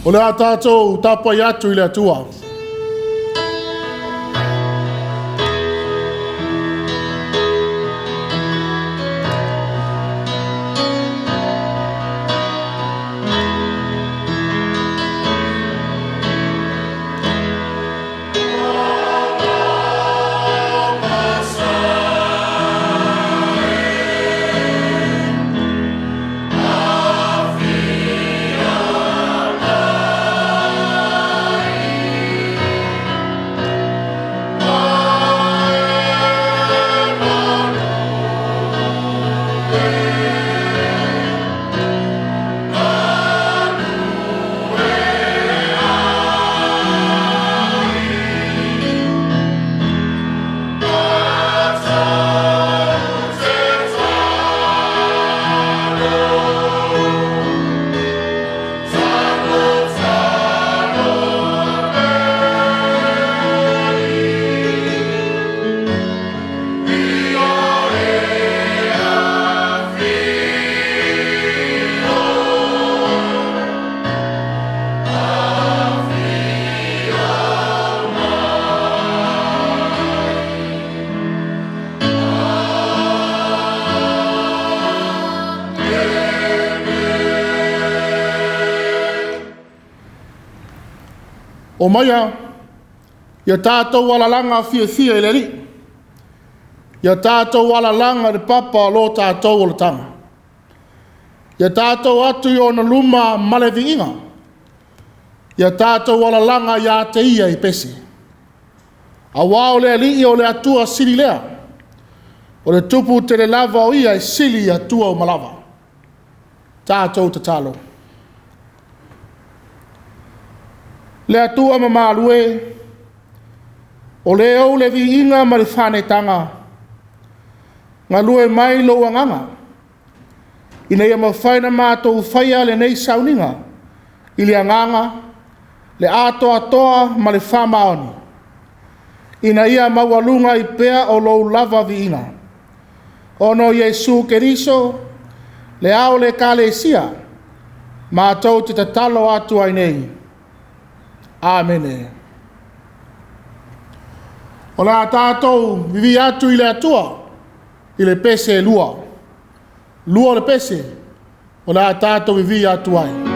O le a tātou tapuai atu i le Atua. Omaia, ia tātou alalaga fiafia i le Alii, ia tātou alalaga i le papa o lo tātou olataga. Ia tātou atu i ona luma ma le viiga, ia tātou alalaga ia te Ia i pese. Aua o le Alii o le Atua sili lea, o le Tupu tele lava o Ia e sili i Atua uma lava. Tatou tatalo. Le Atua mamalu e, o le ou le viiga ma le faaneetaga, galue mai lou Agaga, ina ia mafai ona matou faia lenei sauniga i le agaga, le atoatoa ma le faamaoni, ina ia maualuga ai pea o lou lava viiga, ona o Iesu Keriso, le Ao o le Ekalesia, matou te tatalo atu ai nei. Amene. O le a tatou vivii atu i le Atua i le pese e lua. Lua o le pese, o le a tatou vivii atu ai.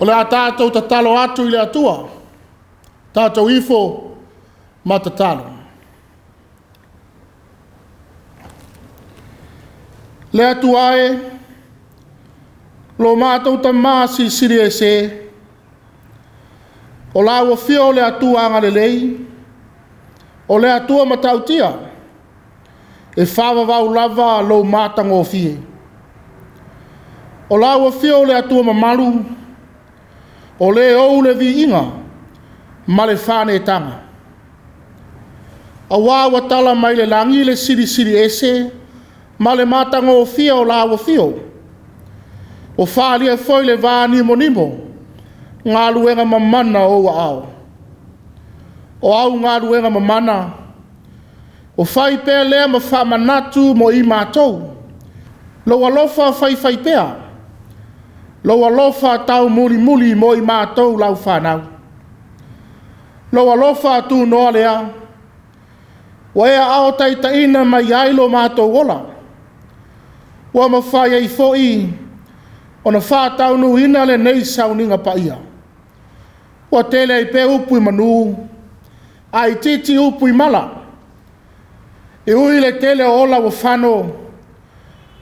O le a tātou tatalo atu i le Atua, tātou ifo ma tatalo. Le Atua e, lo mātou tamā silisili ese, o lau afio o le Atua agalelei, o le Atua matautia, e faavavau lava lou matagofie. O lau afio o le Atua mamalu, o le ou le viiga ma le faanetaga. Aua ua tala mai le lagi le silisili ese ma le matagofie o lau afio. Ua faaalia foi le va nimonimo, galuega mamana o ou aao. O au galuega mamana, ua fai pea lea ma faamanatu mo i matou. Lou alofa faifaipea, lou alofa taumulimuli mo i matou lau fanau. Lou alofa tunoa lea, ua e aao taitaiina mai ai lo matou ola. Ua mafai ai foi ona faataunuuina lenei sauniga paia. Ua tele ai pea upu i manu, ae itiiti upu i mala. E ui i le tele o ola ua fano,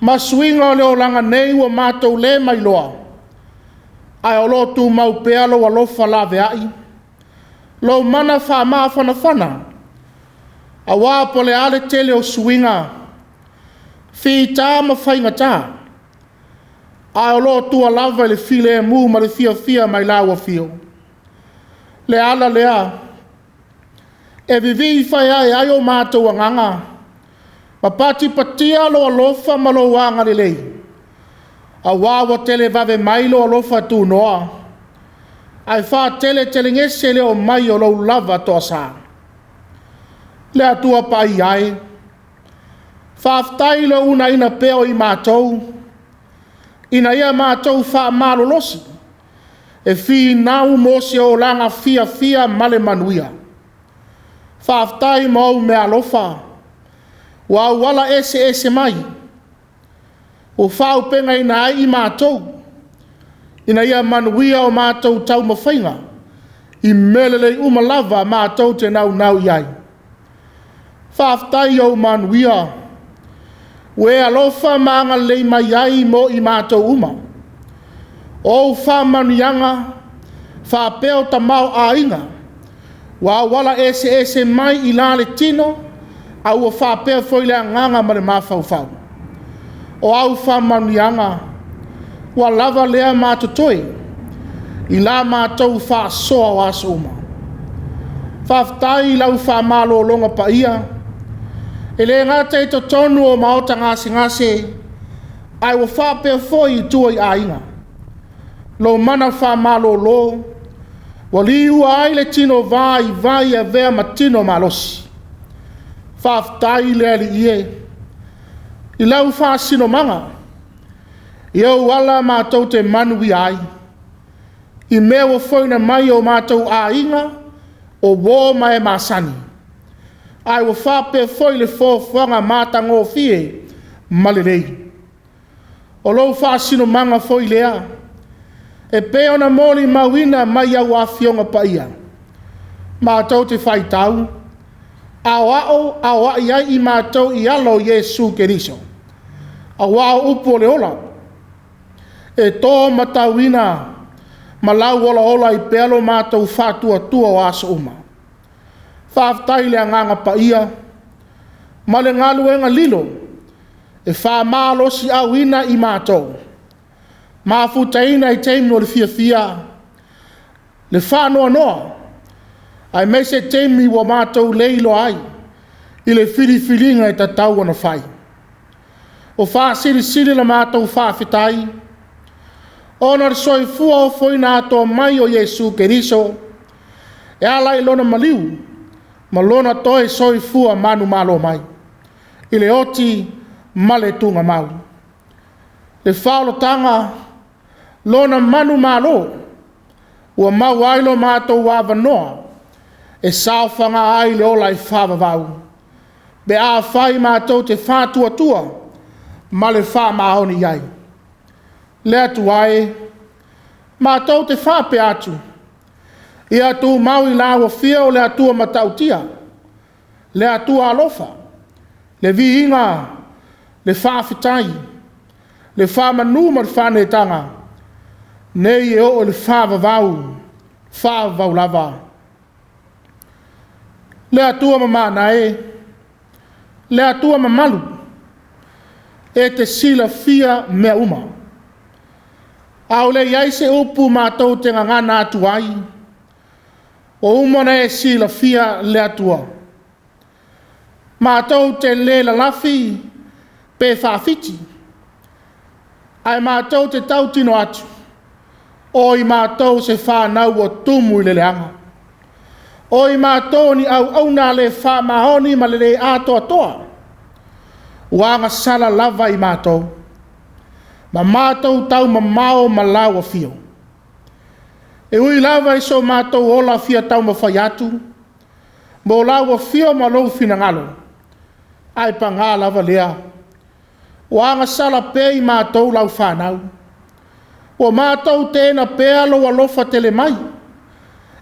ma suiga o le olaga nei ua matou le mailoa, ae o lo o tumau pea lou alofa laveai, lou mana faamafanafana, aua po o le a le tele o suiga, fita ma faigata, ae o lo o tua lava i le filemu ma le fiafia mai lau afio. Le ala lea e vivii faiae ai o matou agaga, ma patipatia lou alofa ma lou agalelei, aua ua televave mai lou alofa tunoa, ae faateletelegese le oo mai o lou lava toasa. Le Atua Paia e, faafetai i le uunaina pea o i matou, ina ia matou faamalolosi, e finau mo se olaga fiafia ma le manuia. Faafetai mo ou meaalofa, ua auala eseese mai, ua faaauupegaina ai i matou, ina ia manuia o matou taumafaiga, i mea lelei uma lava matou te naunau i ai. Faafetai i ou manuia, ua e alofa ma agalelei mai ai mo i matou uma. O ou faamanuiaga faapea o tamaoaiga, ua auala eseese mai i la le tino, a ua faapea foi le agaga ma le mafaufau. O au faamanuiaga ua lava lea ma totoe i la matou faasoa o aso uma. Faafetai i lau faamalologa paia, e le gata i totonu o maota gasegase, ae ua faapea foi i tua i aiga. Lou mana faamalolo ua liua ai le tino vaivai e avea ma tino malosi. Faafetai le Alii e, i lau faasinomaga, i ou ala matou te manuia ai, i mea ua foaiina mai o matou aiga, o uo ma e masani, ae ua faapea foi le foafoaga matagofie ma lelei. O lou faasinomaga foi lea, e pei ona molimauina mai au Afioga Paia, matou te faitau, aoao aoai ai i matou i ala o Iesu Keriso, aua o upu o le ola, e to matauina ma lauolaola ai pea lo matou faatuatua o aso uma. Faafetai i le Agaga Paia ma le galuega lilo e faamalosiauina i matou, mafutaina i taimi o le fiafia, le faanoanoa, aemaise taimi ua matou le iloa ai i le filifiliga e tatau ona fai. Ua faasilisili la matou faafetai ona o le soifua ofoina atoa mai o Iesu Keriso e ala i Lona maliu ma Lona toe soifua manumalo mai i le oti ma le tugamau. Le faaolataga, Lona manumalo, ua maua ai lo matou avanoa e saofaga ai le ola e faavavau, pe afai matou te faatuatua ma le faamaoni i ai. Le Atua e, Matou te faapea atu, ia tumau i lau afio o le Atua matautia, le Atua alofa, le viiga, le faafetai, le faamanu ma le faaneetaga, nei e oo i le faavavau, faavavau lava. Le Atua mamana e, le Atua mamalu, e te silafia mea uma. A o le i ai se upu matou te gagana atu ai, ua uma ona e silafia le Atua. Matou te le lalafi pe faafiti, ae matou te tautino atu, o i matou o se fanau ua tumu i le leaga. O i matou o ni auauna le faamaoni ma le le atoatoa, ua agasala lava i matou, ma matou taumamao ma lau afio. E ui lava i so matou ola fia taumafai atu mo lau afio ma lou finagalo, ae paga lava lea, ua agasala pea i matou lau fanau. Ua matou teena pea lou alofa tele mai,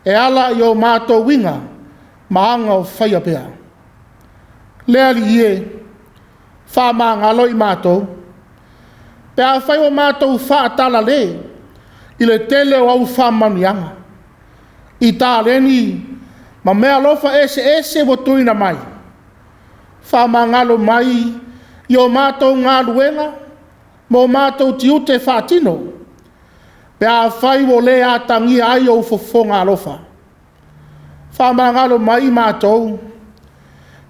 e ala i o matou uiga ma aga o faia pea. Le Alii e, faamagalo i matou, pe afai ua matou faatalale i le tele o au faamanuiaga, i taleni ma meaalofa eseese ua tuuina mai, faamagalo mai i o matou galuega ma o matou tiute faatino, pe afai ua le atagia ai ou fofoga alofa. Faamagalo mai matou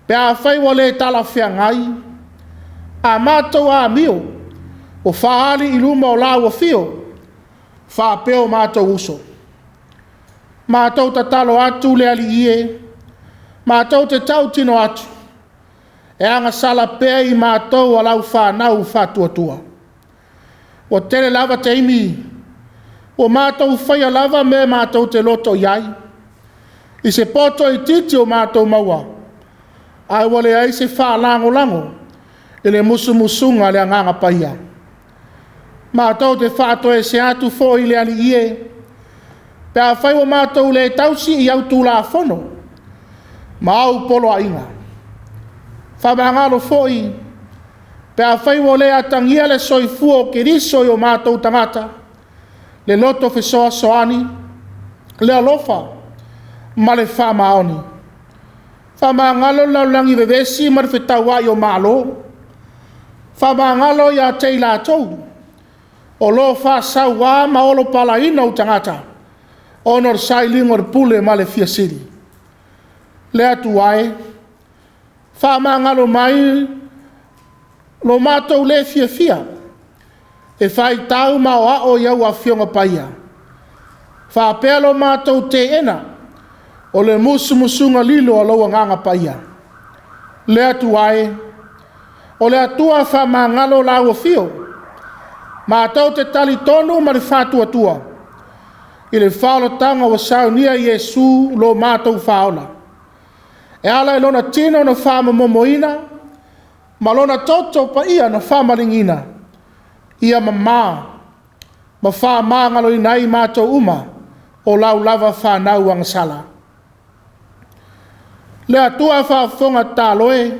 pe afai ua le talafeagai a matou amio ua faaali i luma o lau afio faapea o matou uso. Matou tatalo atu le Alii e, matou te tautino atu, e agasala pea i matou a lau fanau faatuatua. Ua tele lava taimi ua matou faia lava mea matou te loto i ai, i se poto itiiti o matou maua, ae ua leai se faalagolago i le musumusuga a le Agaga Paia. Matou te faatoese atu foi le Alii e, pe afai ua matou le tausi i au Tulafono ma au poloaiga. Faamagalo foi pe afai ua le atagia le soifua o Keriso i o matou tagata, le loto fesoasoani, le alofa ma le faamaoni. Faamagalo le lalolagi vevesi ma le fetauai o malo. Faamagalo ia te i latou o lo o faasaua ma olopalaina ou tagata, ona o le sailiga o le pule ma le fia sili. Le Atua e, faamagalo mai lo matou le fiafia e faitau ma aoao i au Afioga Paia, faapea lo matou teena o le musumusuga lilo a lou Agaga Paia. Le Atua e, o le Atua faamagalo lau afio, matou te talitonu ma le faatuatua i le faaolataga ua saunia e Iesu lo matou Faaola, e ala i lona tino na faamomomoina ma lona toto paia na faamaligiina, ia mama ma faamagaloina ai i matou uma o lau lava fanau agasala. Le Atua faafofoga tatalo e,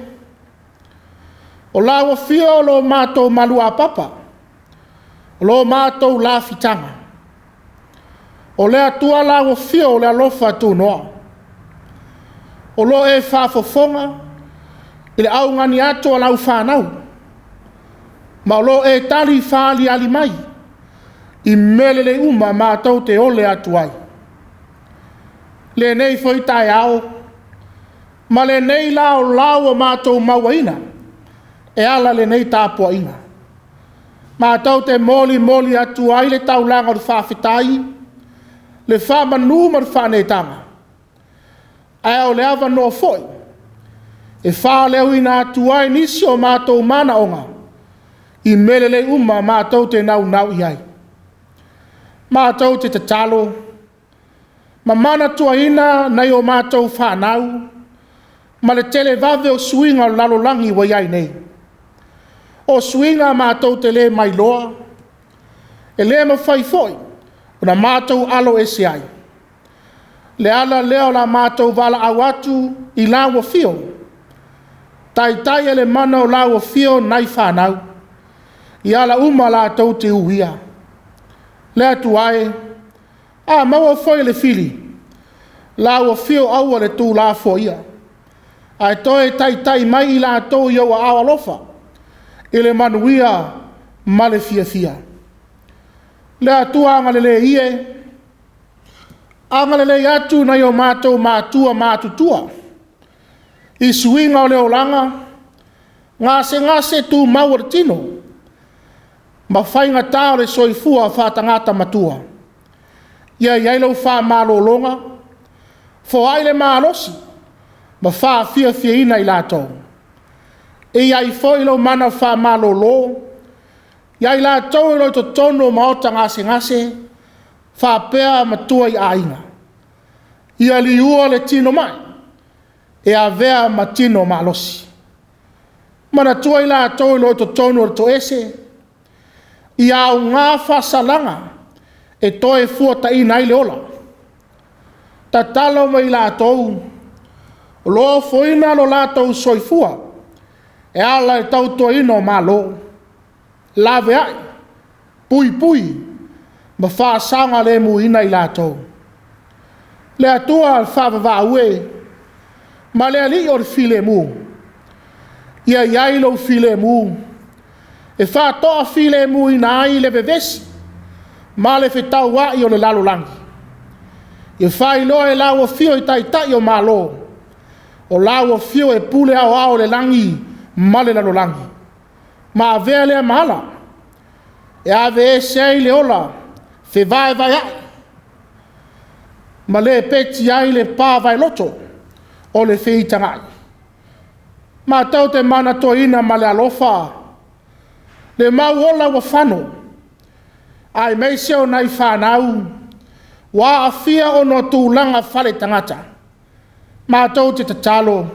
o lau afio o lo matou maluapapa, o lo matou lafitaga. O le Atua lau afio o le alofa tunoa. O lo o e faafofoga i le augani atu a lau fanau, ma o lo o e tali faaaliali mai i mea lelei uma matou te ole atu ai. Lenei foi taeao ma lenei laolao ua matou mauaina e ala i lenei tapuaiga, matou te molimoli atu ai le taulaga o le faafetai, le faamanu ma le faaneetaga, ae o le avanoa foi e faaleoina atu ai nisi o matou manaoga i mea lelei uma matou te naunau i ai. Matou te tatalo ma manatuaina nai o matou fanau ma le televave o suiga o le lalolagi ua i ai nei. O suiga matou te le mailoa, e le mafai foi Ona matou alo ese ai. Le ala lea o la matou valaau atu i lau afio, taitai e le mana o lau afio nai fanau, i ala uma latou te uia. Le Atua e, a maua foi e le fili, lau afio aua le tuulafoaia, ae toe taitai mai i latou i ou aao alofa, i le manuia ma le fiafia. Le Atua agalelei e, agalelei atu i nai o matou matua matutua, i suiga o le olaga, gasegase tumau o le tino, ma faigata o le soifua faatagata matua. Ia i ai lau faamalologa, foai le malosi ma faafiafiaina i latou. E i ai foi lou mana faamalolo ia i latou o lo o i totonu o maota gasegase faapea matua i aiga. Ia liua le tino mai e avea ma tino malosi. Manatua i latou o lo o i totonu o le toese, ia aoga faasalaga e toe fuataina ai le ola. Tatalo ma i latou o lo o ofoina lo latou soifua e ala i le tautoina o Malo, laveai, puipui ma faasaogalemuina i latou. Le Atua faavavau e, ma le Alii o le filemu, ia i ai lou filemu e faatoafilemuina ai le vevesi ma le fetauai o le lalolagi. Ia faailoa e lau afio i Taitai o Malo, o lau afio e pule aoao i le lagi ma le lalolagi, ma avea lea ma ala e ave ese ai le ola fevaevaeai ma lepeti ai le pa vaeloto o le feitagai. Matou te manatuaina ma le alofa le mau ola ua fano, aemaise o nai fanau ua aafia ona o tulaga faale-tagata. Matou te tatalo,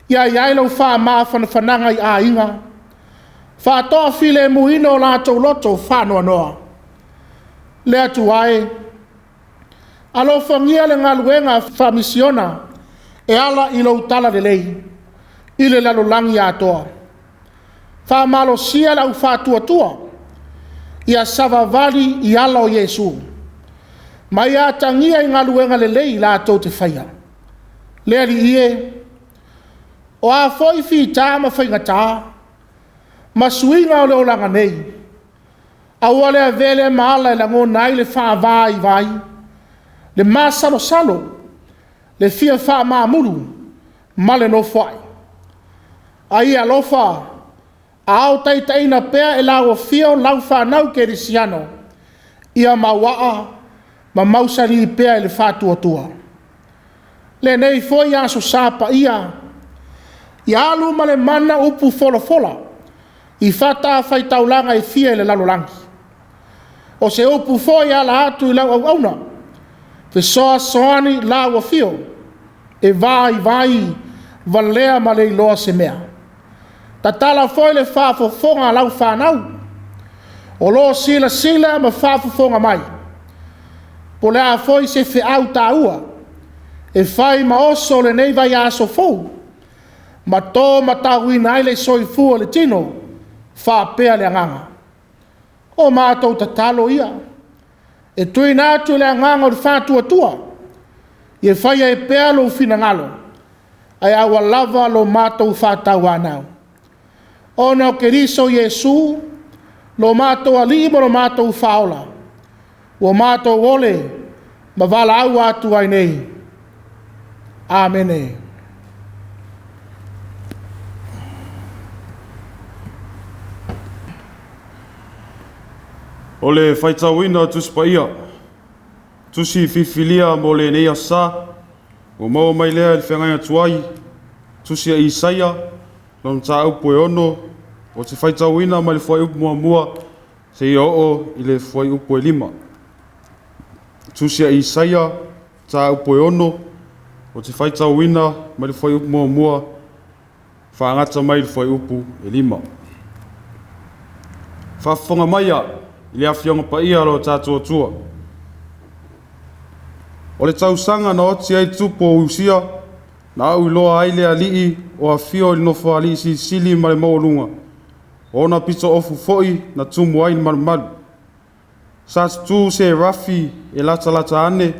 ia i ai lau faamafanafanaga i aiga, faatoafilemuina o latou loto faanoanoa. Le Atua e, alofagia le galuega faamisiona e ala i lou Talalelei i le lalolagi atoa. Faamalosia le au faatuatua ia savavali i ala o Iesu, ma ia atagia i galuega lelei latou te faia. Le Alii e, o a foi fita ma faigata, ma suiga o le olaga nei, aua le avea lea ma ala e lagona ai le faavaivai, le masalosalo, le fia faamamulu ma le nofoai. A ia alofa aotaitaiina pea e lau afio lau fanau kerisiano, ia mauaa ma mausali pea i le faatuatua. Lenei foi Aso Sa paia, ia alu ma le mana upu folafola i fatafaitaulaga e fia i le lalolagi. O se upu foi e ala atu i lau auauna, fesoasoani i lau afio e vaivai valea ma le iloa se mea. Tatala foi le faafofoga a lau fanau o lo o silasila ma faafofoga mai, po o le a foi se feau taua e fai ma oso lenei vaiaso fou ma to matauina ai le soifua o le tino faapea le agaga. O matou tatalo ia e tuuina atu i le agaga o le faatuatua, ia fai ai pea lou finagalo, ae aua lava lo matou faatauanau. Ona o Keriso Iesu, lo matou Alii ma lo matou Faaola, ua matou ole ma valaau atu ai nei. Amene. O le faitauina o Tusi Paia, tusi filifilia mo lenei Aso Sa, ua maua mai lea i le feagaiga tuai, tusi a Isaia, lona mataupu e 6, ou te faitauina mai le fuaiupu 1 seia oo i le fuaiupu e 5. Tusi a Isaia, mataupu e 6, ou te faitauina mai le fuaiupu 1 faagata mai le fuaiupu e 5. Faafofoga maia i le Afioga Paia a lo tatou Atua. O le tausaga na oti ai le tupu o Usia, na auiloa ai le Alii o afio i le Nofoalii Silisili ma le Maualuga, o ona pitoofu foi na tumu ai le malumalu. Sa tutū serafi e latalata ane,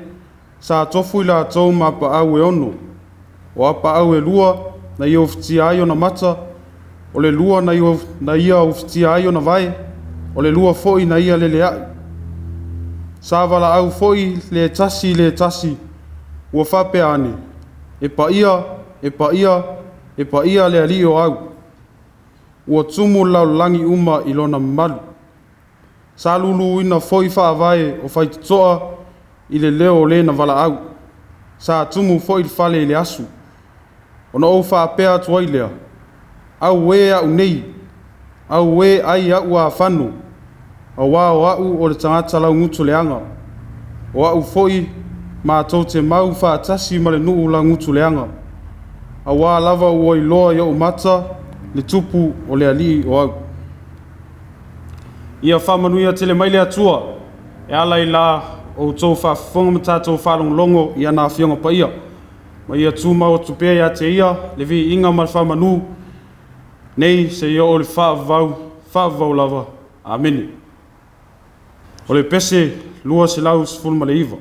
sa tofu i latou ma apaau e 6. O apaau e 2 na ia ufitia ai ona mata, o le 2 na ia ufitia ai ona vae, o le 2 foi na ia lelea'i. Sa valaau foi le tasi i le tasi, ua faapea ane, “E paia, e paia, e paia le Alii o au, ua tumu le lalolagi uma i lona mamalu.” Sa luluina foi faavae o faitotoa i le leo o le na valaau. Sa tumu foi le fale i le asu. Ona ou faapea atu ai lea, “Auē a'u nei! Auē ai a'u afano, auā o a'u o le tagata laugutu leaga, o a'u foi matou te mau faatasi ma le nuu laugutu leaga, auā lava ua iloa e o'u mata le Tupu o le Alii o au.” Ia faamanuia tele mai le Atua e ala i la outou faafofoga ma tatou faalogologo i ana Afioga Paia. Ma ia tumau atu pea ia te Ia le viiga ma le faamanu nei seia oo i le faavavau, faavavau lava. Amene. O le pese 219.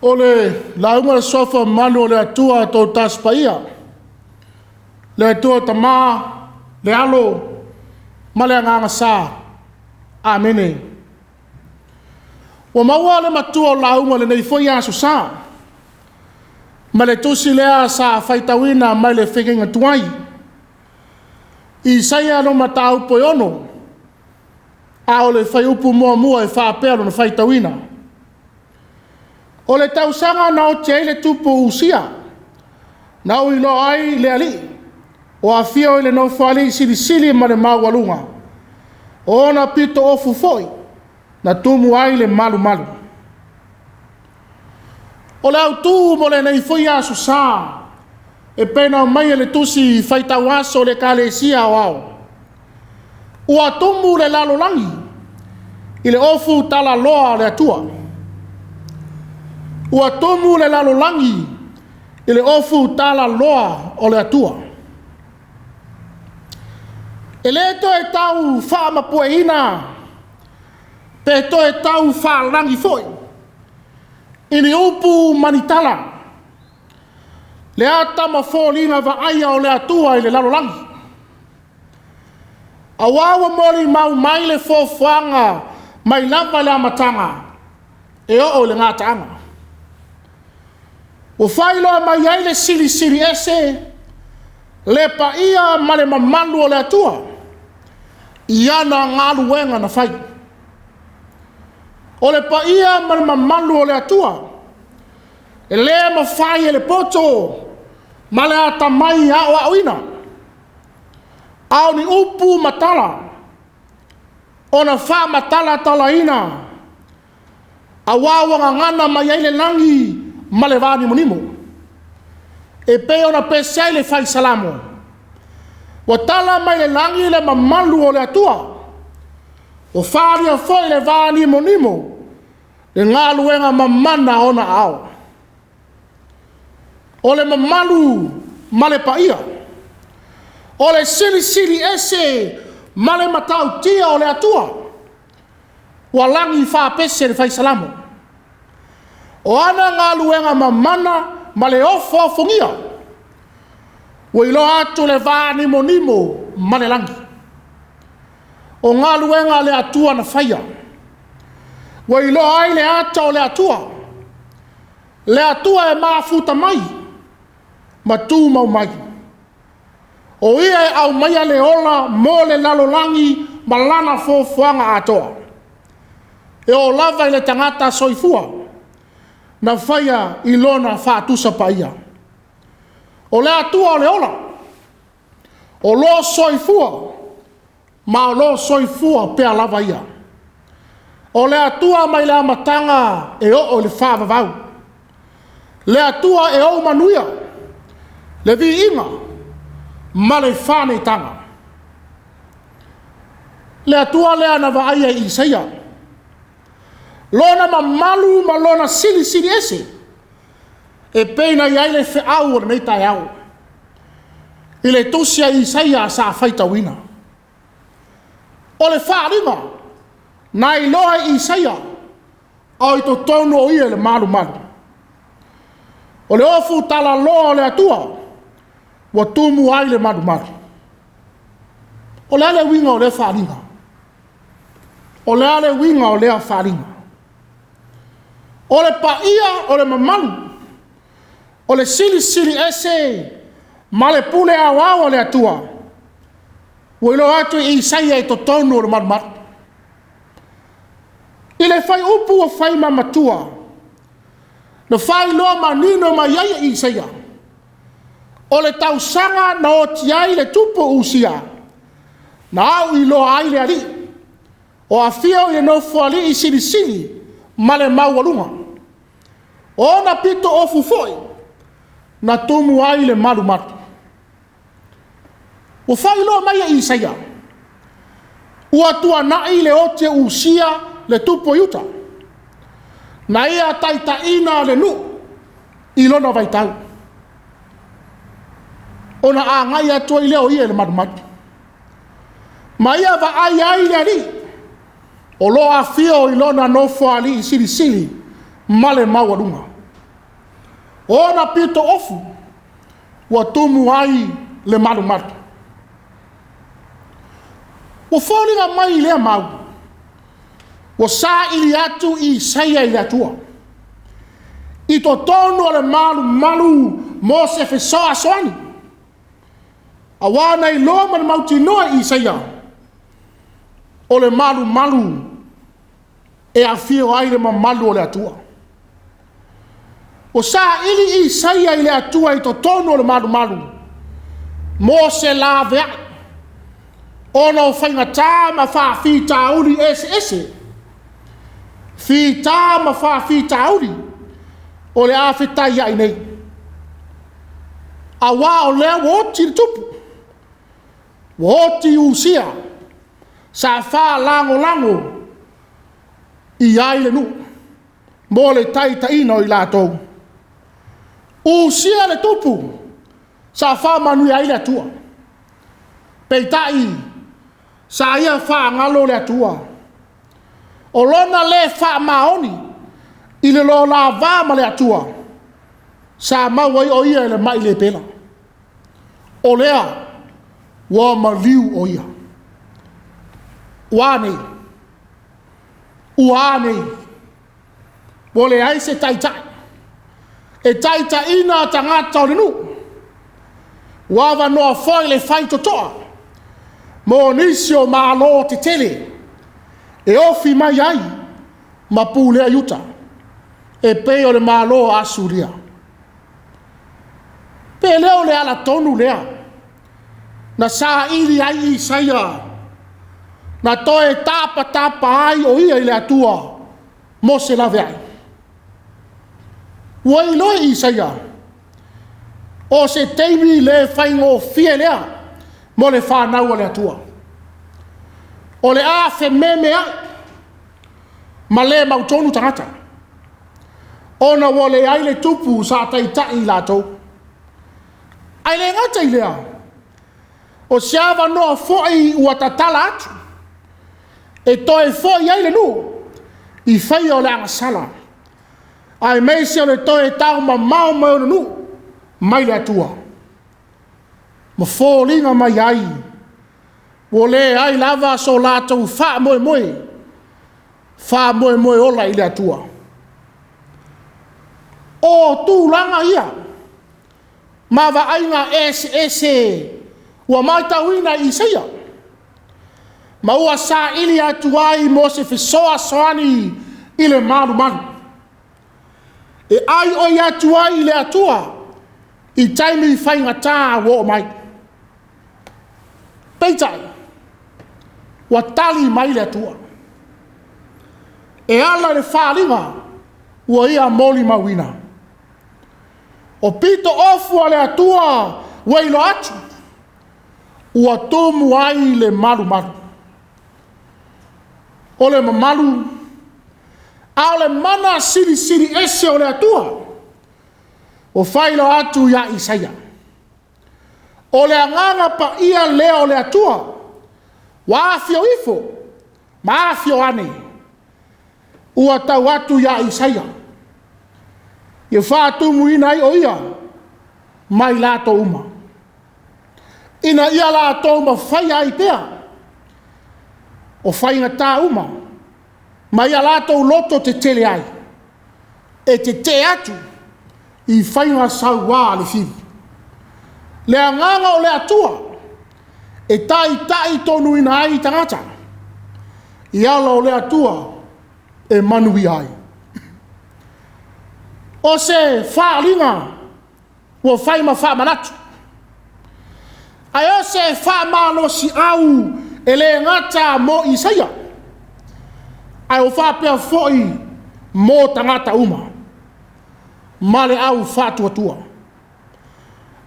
O le lauga o le suafa mamalu o le Atua tou Tasi Paia, le Atua Tama, le Alo ma le Agaga Sa. Amene. Ua maua le matua o lauga i lenei foi Aso Sa, ma le tusi lea sa faitauina mai le fegaiga tuai. Isaia no mataupu e 6, a o le fuaiupu 1 e faapea lona faitauina. O le tausaga na oti ai le tupu Usia, na ou iloa ai le Alii, o afio i le Nofoalii silisili ma le maualuga, o ona pitoofu foi na tumu ai le malumalu. O le autu mo lenei foi Aso Sa, e pei ona aumai e le tusi faitau aso a le Ekalesia Aoao, ua tumu le lalolagi i le ofu talaloa o le Atua. Ua tumu le lalolagi i le ofu talaloa o le Atua. E le toe tau faamapueina pe toe tau faalagi foi i ni upu ma ni tala, le ata ma foliga vaaia o le Atua i le lalolagi, aua ua molimau mai le foafoaga mai lava i le amataga e oo i le gataaga. Ua faailoa mai ai le Silisili Ese, le paia ma le mamalu o le Atua i ana galuega na fai. O le paia ma le mamalu o le Atua, e le mafai e le poto ma le atamai aoaoina, a o ni upu ma tala ona faamatalatalaina, aua ua gagana mai ai le lagi ma le vanimonimo. E pei ona pese ai le fai Salamo, ua tala mai le lagi le mamalu o le Atua, ua faaalia foi le vanimonimo le galuega mamana a ona ao. O le mamalu ma le paia, o le silisili ese ma le matautia o le Atua, ua lagi faapese le fai Salamo. O ana galuega mamana ma le ofoofogea, ua iloa atu le vanimonimo ma le lagi. O galuega a le Atua na faia, ua iloa ai le ata o le Atua, le Atua e mafuta mai ma tumau mai. O ia e aumaia le ola mo le lalolagi ma lana foafoaga atoa. E oo lava i le tagata soifua na faia i lona faatusa paia. O le Atua o le ola, o lo o soifua ma o lo o soifua pea lava ia. O le Atua mai le amataga e oo i le faavavau. Le Atua e ou manuia, le viiga ma le faaneetaga. Le Atua lea na vaaia i Isaia, lona mamalu ma lona silisili ese, e pei ona i ai le feau o lenei taeao, i le tusi a Isaia sa faitauina. O le faaaliga na iloa e Isaia, a o i totonu o ia i le malumalu. O le ofu talaloa o le Atua, ua tumu ai le malumalu. O le a le uiga o lea faaaliga? O le a le uiga o lea faaaliga? O le paia o le mamalu, o le silisili ese ma le pule aoao a le Atua, ua iloa atu i Isaia i totonu o le malumalu. I le fuaiupu ua fai ma matua, na faailoa manino mai ai e Isaia, o le tausaga na oti ai le tupu o Usia, na au iloa ai le Alii, o afio i le Nofoalii silisili ma le maualuga. O ona pito ofu foi, na tumu ai le malumalu. Ua faailoa mai e Isaia, ua tuanai le oti o Usia le tupu o Iuta, na ia taitaiina le nuu i lona vaitau, ona agai atu ai lea o ia i le malumalu. Ma ia vaai ai le Alii, o lo o afio i lona Nofoalii silisili ma le maualuga. O ona pito ofu ua tumu ai le malumalu. Ua foliga mai i lea mau, ua saili atu Isaia i le Atua, i totonu o le malumalu mo se fesoasoani, auā na iloa ma le mautinoa e Isaia, o le malumalu e afio ai le mamalu o le Atua. Ua saili Isaia i le Atua i totonu o le malumalu mo se laveai, ona o faigata ma faafitauli eseese, fita ma faafitauli o le a fetaiai nei, auā o lea ua oti le tupu, ua oti Usia, sa faalagolago i ai le nuu mo le taitaiina o i latou. Usia le tupu sa faamanuia ai le Atua, peitai sa ia faagalo le Atua. O lona le faamaoni i le lolava ma le Atua, sa maua ai o ia i le mai le pela. O lea ua maliu o ia. Ua a nei? Ua a nei? Ua leai se taitai e taitaiina tagata o le nuu. Ua avanoa foi le faitotoa mo nisi o malo tetele e ofi mai ai ma pulea Iuta, e pei o le malo o Asuria. Pe le o le ala tonu lea na saili ai Isaia, na toe tapatapa ai o ia i le Atua mo se laveai. Ua iloa e Isaia, o se taimi le faigofie lea mo le fanau a le Atua. O le a fememeai ma le mautonu tagata, ona ua leai le tupu sa taitai i latou. Ae le gata i lea, o se avanoa foi ua tatala atu e toe foi ai le nuu i faia o le agasala, aemaise o le toe taumamao mai o le nuu mai le Atua, ma foliga mai ai ua leai lava so latou faamoemoe, faamoemoe ola i le Atua. O tulaga ia ma vaaiga eseese ua matauina e Isaia, ma ua saili atu ai mo se fesoasoani i le malumalu, e aioi atu ai i le Atua i taimi faigata ua oo mai. Peitai, ua tali mai le Atua e ala i le faaaliga ua ia molimauina. O pito ofu a le Atua ua iloa atu, ua tumu ai le malumalu. O le mamalu, a o le mana silisili ese o le Atua, ua faailoa atu ia Isaia. O le agaga paia lea o le Atua, ua afio ifo ma afio ane, ua tau atu ia Isaia, ia faatumuina ai o ia mai latou uma, ina ia latou mafaia ai pea o faigata uma, ma ia latou loto tetele ai, e tetee atu i faiga sauā a le fili. Le agaga o le Atua e taitai tonuina ai tagata, i ala o le Atua e manuia ai. O se faaaliga ua fai ma faamanatu, ae o se faamalosiau e le gata mo Isaia, ae ua faapea foi mo tagata uma ma le au faatuatua.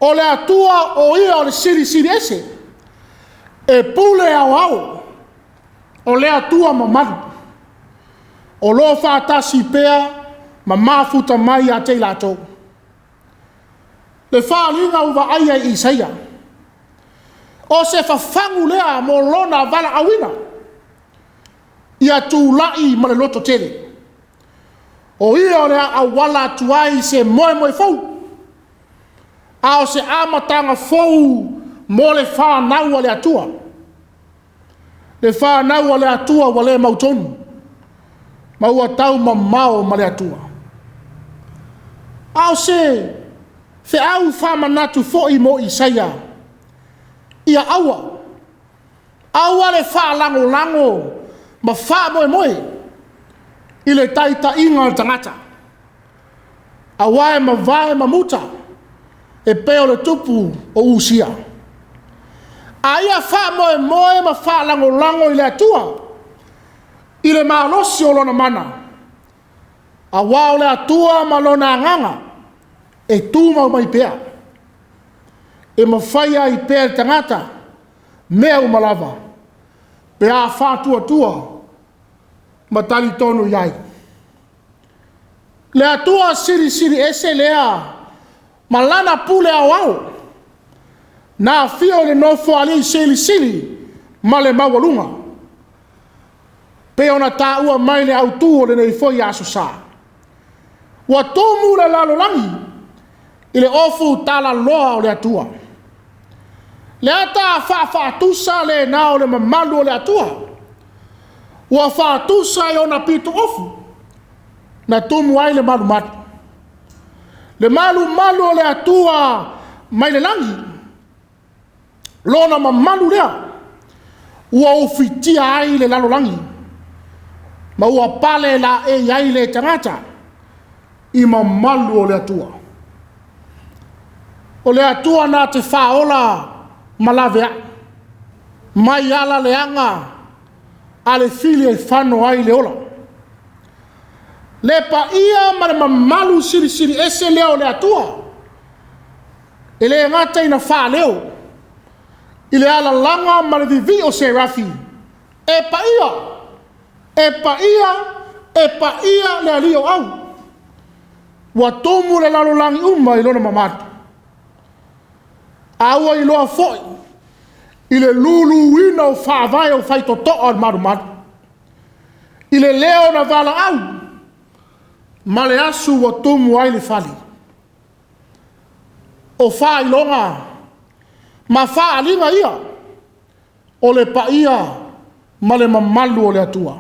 O le Atua o ia o le silisili ese, e pule aoao, o le Atua mamalu, o lo o faatasi pea ma mafuta mai ia te i latou. Le faaaliga ua vaaia i Isaia, o se fafagu lea mo lona valaauina, ia tulai ma le loto tele. O ia o le a auala atu ai se moemoe fou, A o se amataga fou mo le fanau a le Atua. Le fanau a le Atua ua le mautonu, ma ua taumamao ma le Atua. A o se feau faamanatu foi mo Isaia, ia aua, aua le faalagolago ma faamoemoe i le taitaiga a le tagata, aua e mavae ma muta e pei o le tupu o Usia. A ia faamoemoe ma faalagolago i le Atua i le malosi o Lona mana, aua o le Atua ma Lona Agaga e tumau mai pea, e mafai ai pea e le tagata mea uma lava pe a faatuatua ma talitonu i ai. Le Atua Silisili Ese lea ma Lana pule aoao, na afio i le Nofoalii Silisili ma le maualuga, pei ona taua mai le autu o lenei foi Aso Sa. Ua tumu le lalolagi i le ofu talaloa o le Atua. Le ata faafaatusa lena o le mamalu o le Atua, ua faatusa i ona pitoofu na tumu ai le malumalu. Le malumalu o le Atua mai le lagi, lona mamalu lea ua ufitia ai le lalolagi, ma ua pale laei ai le tagata i mamalu o le Atua. O le Atua na te faaola ma laveai, mai ala leaga a le fili e fano ai le ola. Le paia ma le mamalu silisili ese lea o le Atua, e le gata ina faaleo i le alalaga ma le vivii o Serafi, e paia, e paia, e paia le Alii o Au. Ua tumu le lalolagi uma i lona mamalu. A ua iloa foi i le luluina o faavae o faitotoa o le malumalu, i le leo na valaau ma le asu ua tumu ai le fale. O faailoga ma faaaliga ia o le paia ma le mamalu o le Atua.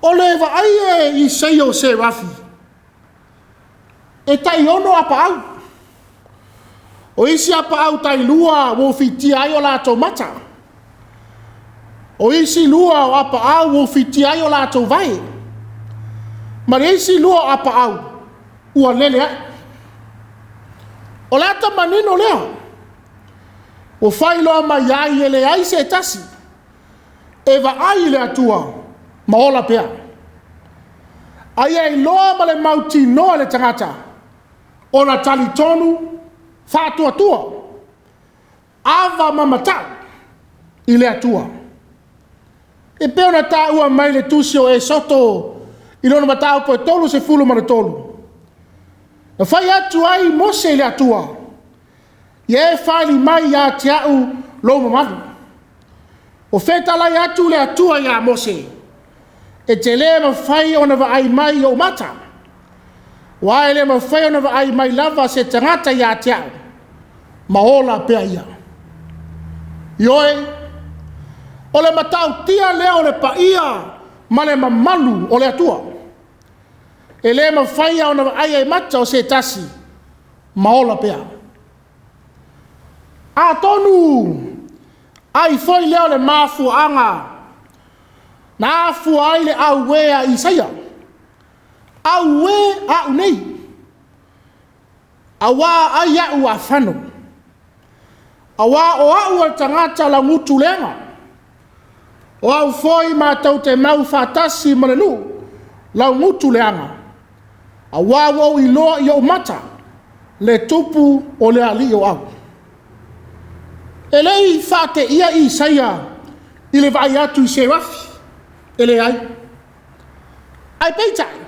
O le vaai e Isaia o Serafi, e tai 6 apaau. O isi apaau tailua ua ufitia ai o latou mata. O isi lua o apaau ua ufitia ai o latou vae. Ma le isi lua o apaau ua lele ai. O le ata manino lea, ua faailoa mai ai e leai se tasi e vaai i le Atua ma ola pea. A ia iloa ma le mautinoa le tagata, ona talitonu faatuatua, ava ma matau i le Atua. E pei ona taua mai le tusi o Esoto i lona mataupu e 33. Na fai atu ai Mose i le Atua, ia e fali mai ia te au lou mamalu. O fetalai atu le Atua ia Mose, e te le mafai ona vaai mai i ou mata, ua e le mafai ona vaai mai lava se tagata ia te au, ma ola pea ia. Ioe, o le matautia lea o le paia ma le mamalu o le Atua. E le mafai ona vaai ai mata o se tasi ma ola pea. Atonu ai foi lea o le mafuaaga na afua ai le auē a Isaia. Auē au nei, auā ai au afano, auā o au o le tagata laugutu leaga, o au foi matou te mau faatasi ma le nuu laugutu leaga, auā ua ou iloa i ou mata le tupu o le alii o au. E le i faateia Isaia i le vaai atu i Serafi, e leai. Ai peitai,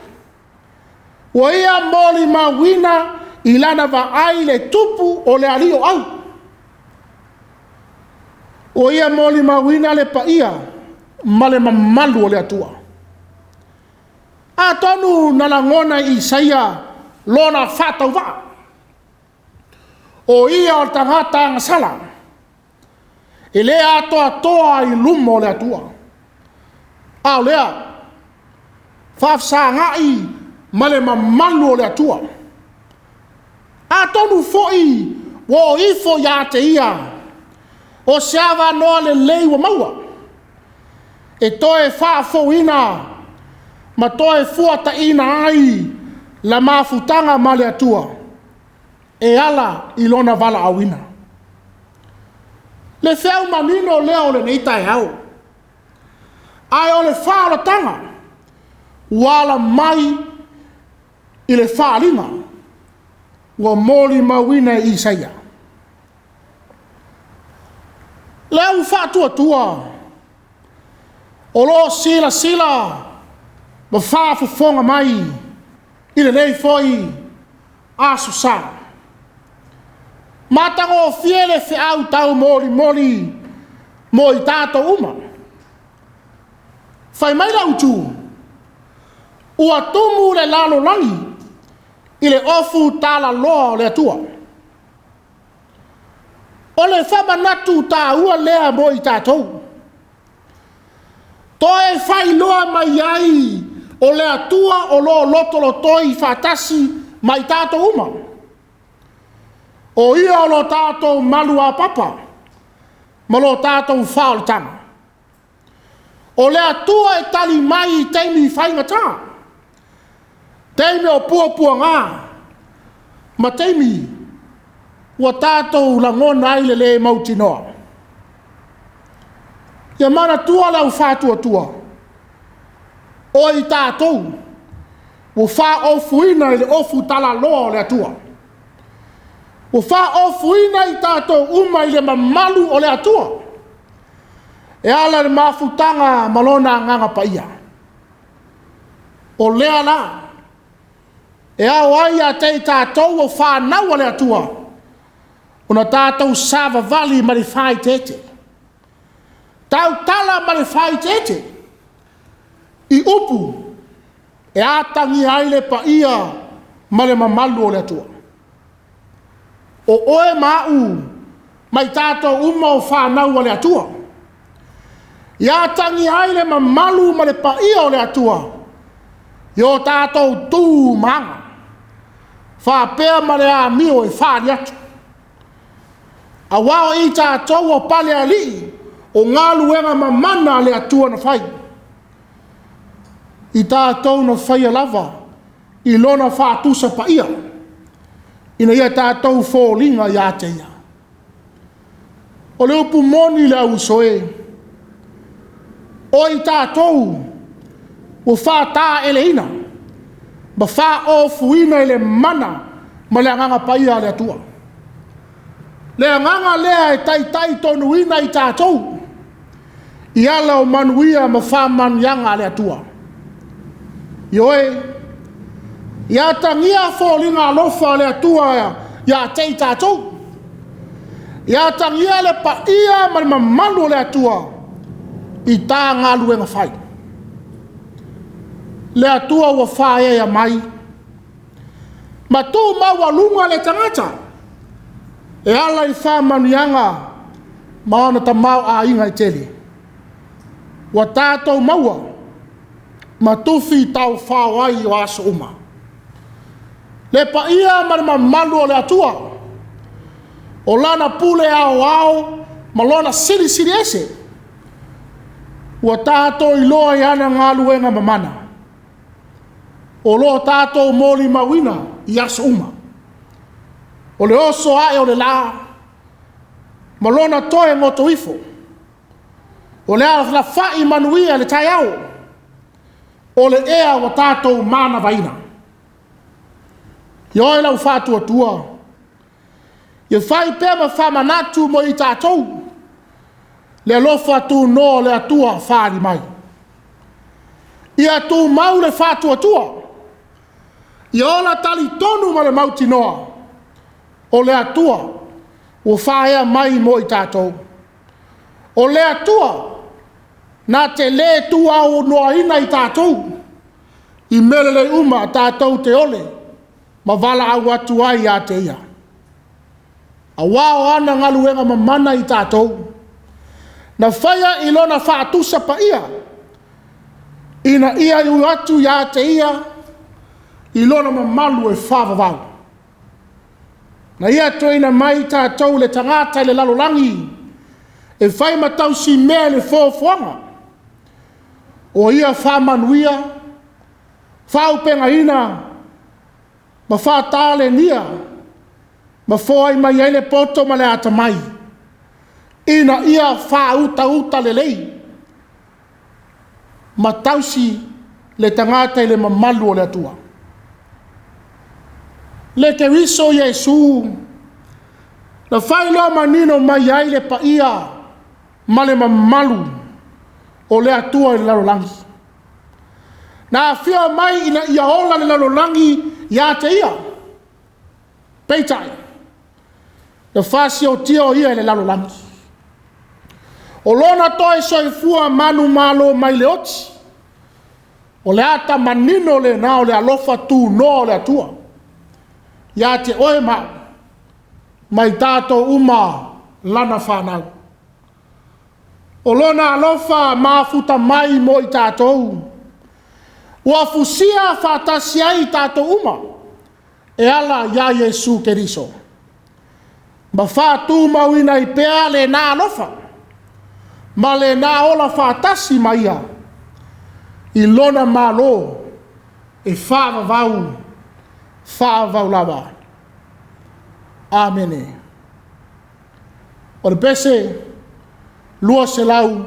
ua ia molimauina i lana vaai le tupu o le alii o au. Ua ia molimauina le paia ma le mamalu o le Atua. Atonu na lagona e Isaia lona faatauvaa. O ia o le tagata agasala, e le atoatoa i luma o le Atua. A o lea, faafesagai ma le mamalu o le Atua. Atonu foi ua oo ifo ia te ia o se avanoa lelei ua maua, e toe faafouina ma toe fuataiina ai la mafutaga ma le Atua e ala i lona valaauina. Le feau manino lea o lenei taeao, ae o le faaolataga ua ala mai i le faaaliga ua molimauina e Isaia. Le au faatuatua o lo o silasila ma faafofoga mai i lenei foi Aso Sa. Matagofie le feau taumolimoli mo i tatou uma. Fai mai le utu, ua tumu le lalolagi i le ofu talaloa o le Atua. O le faamanatu taua lea mo i tatou. Toe faailoa mai ai o le Atua o lo o lotolotoi faatasi ma i tatou uma. O ia o lo tatou maluapapa ma lo tatou faaolataga. O le Atua e tali mai i taimi faigata, taimi o puapuaga, ma taimi ua tatou lagona ai le le mautinoa. Ia manatua le au faatuatua, o i tatou ua faaofuina i le ofu talaloa o le Atua. Ua faaofuina i tatou uma i le mamalu o le Atua, e ala i le mafutaga ma lona agaga paia. O lea la, e ao ai ia te i tatou o fanau a le Atua, ona tatou savavali ma le faaeteete, tautala ma le faaeteete, i upu e atagia ai le paia ma le mamalu o le Atua. O oe ma au, ma i tatou uma o fanau a le Atua, ia atagia ai le mamalu ma le paia o le Atua i o tatou tu ma aga, faapea ma le amio e fali atu. Aua o i tatou o palealii o galuega mamana a le Atua na fai, i tatou na faia lava i lona faatusa paia, ina ia tatou foliga ia te ia. O le upu moni le auuso e, o i tatou ua faataeleina ma faaofuina i le mana ma le agaga paia a le Atua. Le agaga lea e taitaitonuina i tatou i ala o manuia ma faamanuiaga a le Atua. Ioe, ia atagia foliga alofa o le Atua ia te i tatou. Ia atagia le paia ma le mamalu o le Atua i ta galuega fai. Le Atua ua faaeaea mai ma tu maualuga le tagata e ala i faamanuiaga ma ona tamaoaiga e tele. Ua tatou maua ma tufi taufao ai o aso uma. Le paia ma le mamalu o le Atua, o lana pule aoao ma lona silisili ese, ua tatou iloa i ana galuega mamana, o lo o tatou molimauina i aso uma. O le oso ae o le la, ma lona toe goto ifo, o le alafai manuia i le taeao, o le ea ua tatou manavaina. Ioe lau faatuatua, ia fai pea ma faamanatu mo i tatou, le alofa tunoa o le Atua fali mai. Ia tumau le faatuatua, ia ola talitonu ma le mautinoa, o le Atua ua faaea mai mo i tatou. O le Atua na te le tuaunoaina i tatou, i mea lelei uma tatou te ole ma valaau atu ai ia te ia. Auā o ana galuega mamana i tatou, na faia i lona faatusa paia, ina ia ui atu ia te ia i lona mamalu e faavavau. Na ia toeaina mai tatou le tagata i le lalolagi, e fai ma tausimea i le foafoaga, o ia faamanuia, faaauupegaina ma faatalenia ma foai mai ai le poto ma le atamai, ina ia faautauta lelei ma tausi le tagata i le mamalu o le Atua. Le Keriso Iesu na faailoa manino mai ai le paia ma le mamalu o le Atua i le lalolagi. Na afio mai ina ia ola le lalolagi ia te Ia, peitai, na fasiotia o Ia e le lalolagi. O Lona toe soifua manumalo mai le oti, o le ata manino lena o le alofa tunoa o le Atua ia te oe ma au, ma i tatou uma lana fanau. O Lona alofa mafuta mai mo i tatou, ua fusia faatasi ai i tatou uma e ala ia Iesu Keriso, ma faatumauina ai pea lena alofa ma lena ola faatasi ma Ia i lona Malo e faavavau, faavavau lava. Amene. O le pese 252.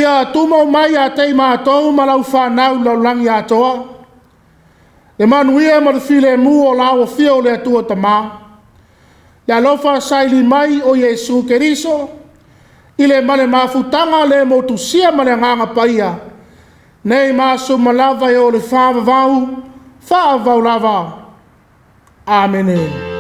Ia tumau mai ia te i matou ma lau fanau i le lalolagi atoa, le manuia ma le filemu o lau afio o le Atua Tama, le alofa saili mai o Iesu Keriso, i le ma le mafutaga le motusia ma le Agaga Paia, nei ma aso uma lava e oo i le faavavau, faavavau lava. Amene.